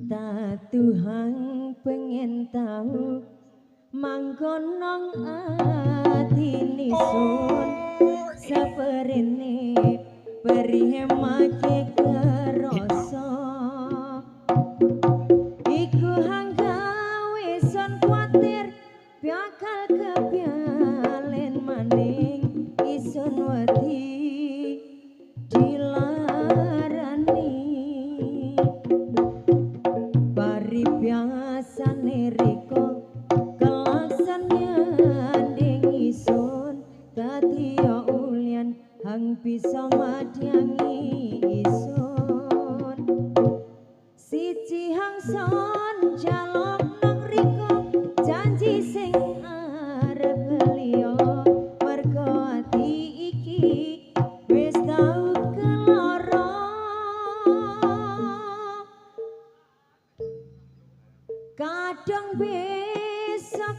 Tatuhang pengen tahu manggon nang atine sun saperene perih make kerasa iku hang gawe sun kuatir bakal kepialen maning isun wedi dilarani bari biasane riko kelaksan nyanding isun dadi ya ulian hang bisa madyangi isun siji hang son jaluk nang riko janji sing arep liya mergo ati iki wis tau keloro kadang besok